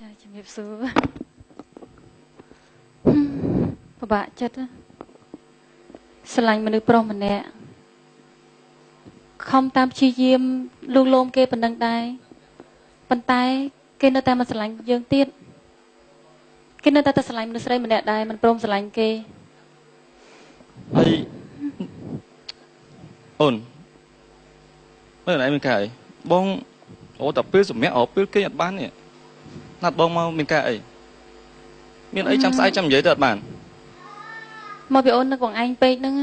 ចាជំរាបសួរពិបាកចិត្តស្រឡាញ់មនុស្សប្រុសម្នាក់ខំតាមព្យាយាមលួងលោមគេប៉ុណ្ណឹងដែរប៉ុន្តែគេនៅតែមិនស្រឡាញ់យើងទៀតគេនៅតែស្រឡាញ់មនុស្សស្រីម្នាក់ដែរមិនព្រមស្រឡាញ់គេហើយអូនមើលណៃមានការអីបងអូតែពេលសម្រាប់ពេលគេអត់បាននេះណាត់បងមកមានការអីមានអីចាំស្អែកចាំនិយាយទៅអត់បានមកពីអូននឹកបងឯងពេកហ្នឹង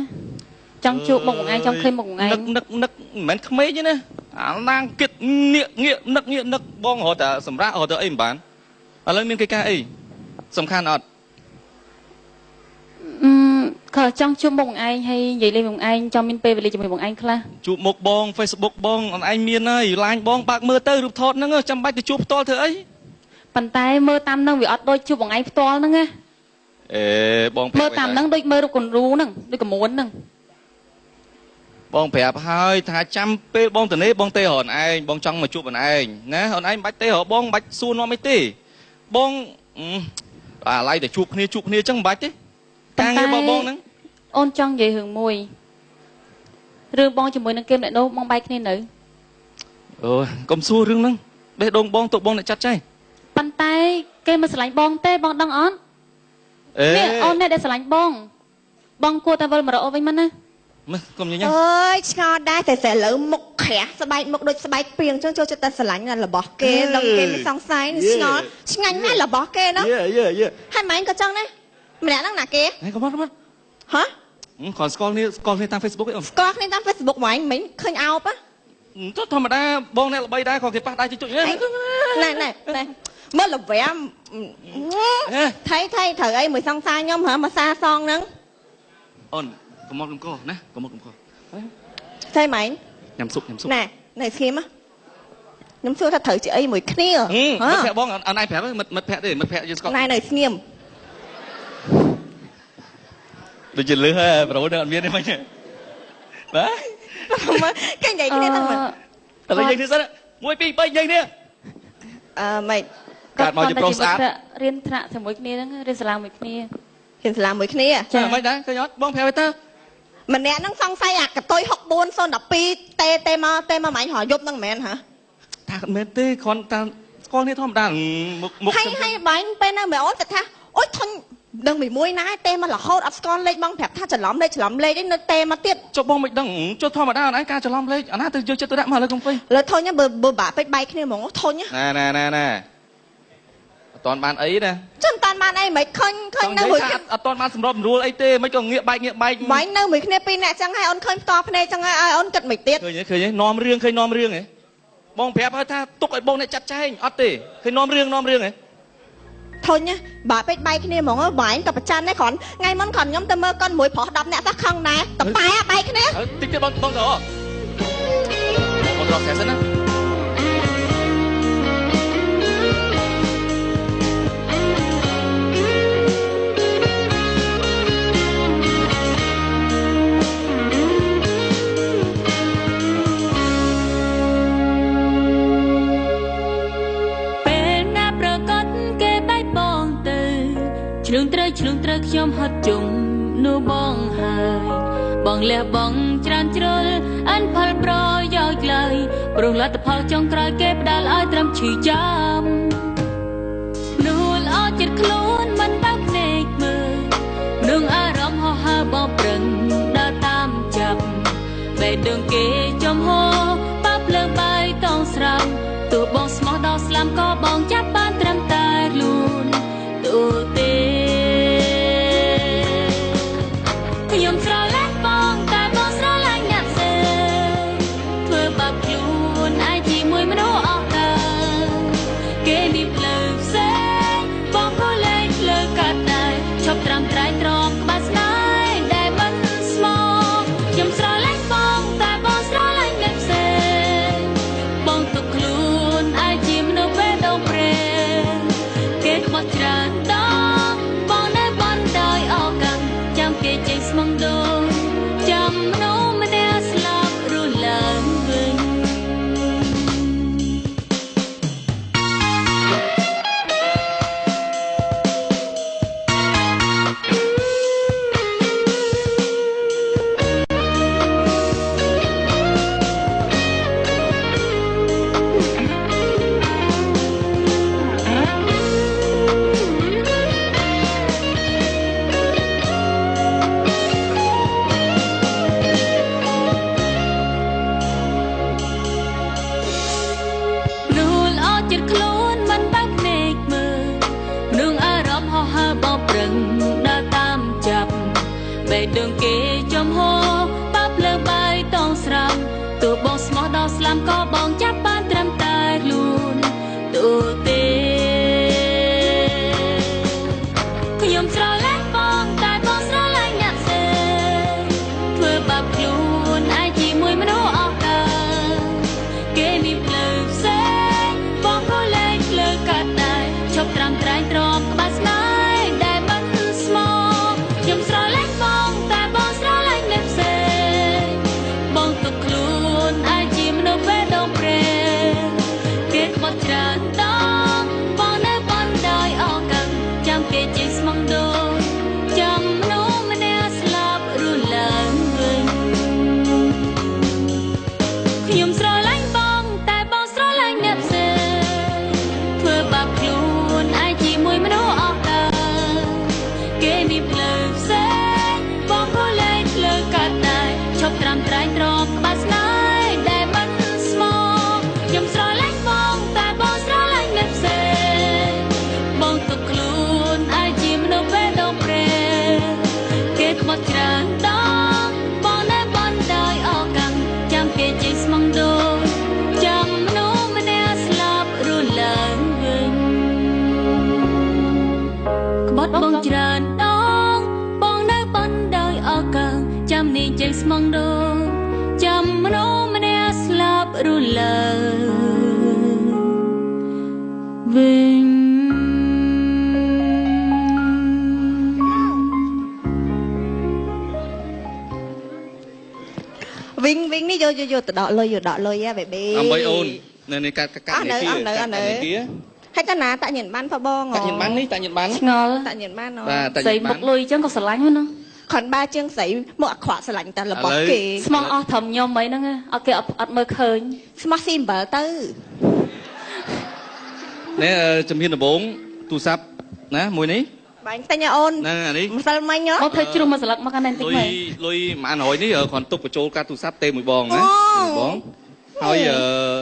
ចង់ជួបមុខបងឯងចង់ឃើញមុខបងឯងនឹកនឹកនឹកមិនមែនក្មេងទេណាអាណាងគិតងាកងាកនឹកងាកនឹកបងរត់តែសម្រាប់រត់ទៅអីមិនបានឥឡូវមានកិច្ចការអីសំខាន់អត់ក៏ចង់ជួបមុខបងឯងហើយនិយាយលេងបងឯងចង់មានពេលវេលាជាមួយបងឯងខ្លះជួបមុខបង Facebook បងអនឯងមានហើយ LINE បងបើកមើលទៅរូបថតហ្នឹងចាំបាច់ទៅជួបផ្ទាល់ធ្វើអីប៉ុន្តែមើលតាមហ្នឹងវាអត់ដូចជួបបងឯងផ្ទាល់ហ្នឹងណាអេបងមើលតាមហ្នឹងដូចមើលរូបកូនរូហ្នឹងដូចកមួនហ្នឹងបងប្រាប់ហើយថាចាំពេលបងទៅនេះបងទេរកឯងបងចង់មកជួបឯងណាអូនឯងមិនបាច់ទេរកបងមិនបាច់សួរនាំអីទេបងអាឡៃតែជួបគ្នាជួបគ្នាចឹងមិនបាច់ទេការងាររបស់បងហ្នឹងអូនចង់និយាយរឿងមួយរឿងបងជាមួយនឹងគេម្នាក់នោះបងបែកគ្នានៅអូកុំសួររឿងហ្នឹងបេះដូងបងទុកបងអ្នកចាត់ចែងប៉ុន្តែគេមិនស្រឡាញ់បងទេបងដឹងអត់នេះអូនអ្នកដែលស្រឡាញ់បងបងគួរតែវិលមករកអូនវិញមិនណាមើលកុំញញ៉ាំអើយឆ្ងល់ដែរតែឥឡូវមុខក្រាស់ស្បែកមុខដូចស្បែកព្រៀងចឹងចូលចិត្តតែស្រឡាញ់របស់គេដឹងគេមិនសង្ស័យឆ្ងល់ឆ្ងាញ់ណាស់របស់គេណោះយេយេយេហើយម៉ែងក៏ចឹងដែរម្នាក់ហ្នឹងណាគេហេកុំមកកុំមកហ៎គាត់ស្គាល់គ្នាស្គាល់គ្នាតាម Facebook ឯងស្គាល់គ្នាតាម Facebook ហ្មងមិញឃើញអោបហ៎ធម្មតាបងអ្នកល្បីដែរគាត់គេប៉ះដៃជិះជុចណែណែណែមើលល្វាមថៃថៃត្រូវអីមួយសង្សារខ្ញុំហ៎មកសាសងហ្នឹងអូនកុំមកកុំកណាកុំមកកុំកថៃម៉ែងញ៉ាំស៊ុបញ៉ាំស៊ុបណែណែស្គីមខ្ញុំសួរថាត្រូវជាអីមួយគ្នាមិត្តភក្តិបងអនឯងប្រាប់មិត្តភក្តិទេមិត្តភក្តិយើងស្គាល់ណែនៅស្ងៀមដូចជាលឺហើយប្រូនឹងអត់មានទេមិញបាទគេនិយាយគ្នាហ្នឹងមើលតែនិយាយគ្នាសិន1 2 3និយាយគ្នាអឺម៉េចកើតមកជាប្រុសស្អាតរៀនថ្នាក់ជាមួយគ្នាហ្នឹងរៀនសាលាមួយគ្នារៀនសាលាមួយគ្នាចាមិនដែរឃើញអត់បងប្រាប់ឲ្យតើម្នាក់ហ្នឹងសង្ស័យអាកតុយ64012ទេទេមកទេមកម៉ាញ់រយប់ហ្នឹងមិនមែនហ៎ថាមិនមែនទេគ្រាន់តែស្គាល់គ្នាធម្មតាមុខមុខហើយហើយបាញ់ពេលហ្នឹងមែនអូនគាត់ថាអូយធុញដឹងពីមួយណាទេមករហូតអត់ស្គាល់លេខបងប្រាប់ថាច្រឡំលេខច្រឡំលេខឯងនៅទេមកទៀតចុះបងមិនដឹងចុះធម្មតាអនឯងការច្រឡំលេខអាណាទៅយកចិត្តទៅដាក់មកលើកុំពេញលើធុញបើបើបាក់ពេកបែកគ្នាហ្មងធុញណែណែណែណែអត់តាន់បានអីណាចឹងតាន់បានអីមិនឃើញឃើញនៅមួយអត់តាន់បានសម្របសម្រួលអីទេមិនក៏ងាកបែកងាកបែកបាញ់នៅមួយគ្នាពីរនាក់ចឹងហើយអូនឃើញផ្ទាល់ភ្នែកចឹងហើយអូនគិតមិនទៀតឃើញឃើញនាំរឿងឃើញនាំរឿងហ៎បងប្រាប់ហើយថាទុកឲ្យបងអ្នកចាត់ចែងអត់ទេឃើញនាំរឿងនាំរឿងហ៎ធុញបាក់ពេកបែកគ្នាហ្មងបាញ់ក៏ប្រច័នដែរគ្រាន់ថ្ងៃមុនគ្រាន់ខ្ញុំទៅមើលកុនមួយប្រុស10នាក់សោះខឹងដែរតប៉ែបែកគ្នាតិចទៀតបងបងទៅបងត្រកសិនណាឆ្លងត្រូវឆ្លងត្រូវខ្ញុំហត់ជុំនោះបងហើយបងលះបង់ច្រើនជ្រុលអិនផលប្រយោជន៍ឡើយព្រោះលទ្ធផលចុងក្រោយគេផ្ដល់ឲ្យត្រឹមឈឺចាំនួលអត់ចិត្តខ្លួនមិនបើកភ្នែកមើលនឹងអារម្មណ៍ហោះហើរបងប្រឹងដើរតាមចាប់បេះដូងគេចំហបើភ្លើងបាយតងស្រាំទោះបងស្មោះដល់ស្លាំក៏បងចាប់បានត្រឹមតែខ្លួនទូទេខ្ញុំស្រឡាញ់បងតែបងស្រឡាញ់អ្នកផ្សេងធ្វើបាបខ្លួនឯងជាមួយមនុស្សអស់កាគេមានផ្លូវផ្សេងបងក៏លែងផ្លូវកាត់ដែរឈប់ត្រាំត្រែងត្រប់ក្បាលស្នេហ៍ដែលមិនស្មោះខ្ញុំស្រឡាញ់បងតែបងស្រឡាញ់អ្នកផ្សេងបងទុកខ្លួនឯងជាមនុស្សបេះដូងព្រេងគេខ្វះច្រើនដងបងនៅបនដោយអកម្មចាំគេចេញស្មងដូនចាំមនុស្សម្នាក់ស្លាប់រស់ឡើងវិញ បងដូរចាំមនុស្សម្នាក់ស្លាប់រលើវិញ វិញវិញនេះយកយកយកទៅដកលុយយកដកលុយហ៎បេបេ ដើម្បីអូននៅនេះកាត់កាត់ អស់នៅ នេះ អស់នៅអស់នៅ នេះគា ហើយតាណាតាញៀនបានផបង តាញៀនបាននេះតាញៀនបាន ឆ្ងល់ តាញៀនបានអូ បាទតា ស្រី ញៀនបាន មុខលុយអញ្ចឹងក៏ស្រឡាញ់ហ្នឹងណា ខនបាជាងស្រីមកអាក្រក់ស្រឡាញ់តែរបស់ ឥឡូវ គេ ស្មោះអស់ត្រឹមខ្ញុំអីហ្នឹងណាអត់គេអត់អត់មើលឃើញ ស្មោះស៊ីអំបិលទៅ នេះជំហានដំបូងទូរស័ព្ទណាមួយនេះ បាញ់តែញអូន ហ្នឹងអានេះ ម្សិលមិញហ៎ មកធ្វើជ្រុះមកស្លឹកមកកាន់តែបន្តិច លុយ មើល លុយ100នេះគ្រាន់ទុកបញ្ចូលកាតទូរស័ព្ទទេមួយបងណា អូ មួយបងហើយ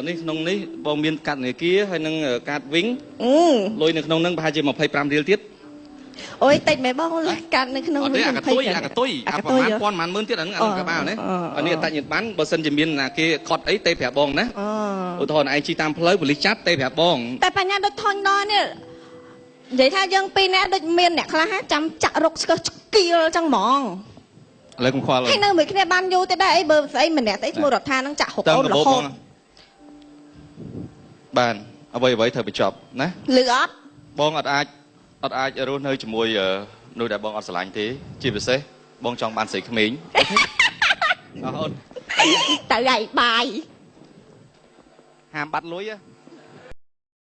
នេះក្នុងនេះបងមានកាតធនាគារហើយនឹងកាតវិញ អឺ លុយនៅក្នុងហ្នឹងប្រហែលជា25រៀលទៀត អូយតិចមែនបងកាត់នៅក្នុង អត់ទេអាកតុយអាកតុយ អា អាប្រ កតុយហ៎ ហែលពាន់ប្រហែលម៉ឺនទៀតអាហ្នឹងអាហ្នឹងកបាលណា អូ អានេះអត្តញ្ញបានបើសិនជាមានណាគេខត់អីទេប្រាប់បងណា អូ ឧទាហរណ៍ឯងជិះតាមផ្លូវប៉ូលីសចាប់ទេប្រាប់បង តែបញ្ញាដូចធន់ដល់នេះនិយាយថាយើងពីរនាក់ដូចមានអ្នកខ្លះហ่าចាំចាក់រុកស្កឹះឆ្កៀលចឹងហ្មង ឥឡូវកុំខ្វល់ ហើយនៅមួយគ្នាបានយូរទេដែរអីបើស្អីម្នាក់ស្អីឈ្មោះរដ្ឋាហ្នឹងចាក់រុក តាម អូនរហូត កាបូបបងបានអ្វីអ្វីត្រូវបញ្ចប់ណា លឺអត់ បងអត់អាចអត់អាចរស់នៅជាមួយមនុស្សដែលបងអត់ស្រឡាញ់ទេជាពិសេសបងចង់បានស្រីក្មេងអរអូន ទៅហើយបាយ ហាមបាត់លុយហ៎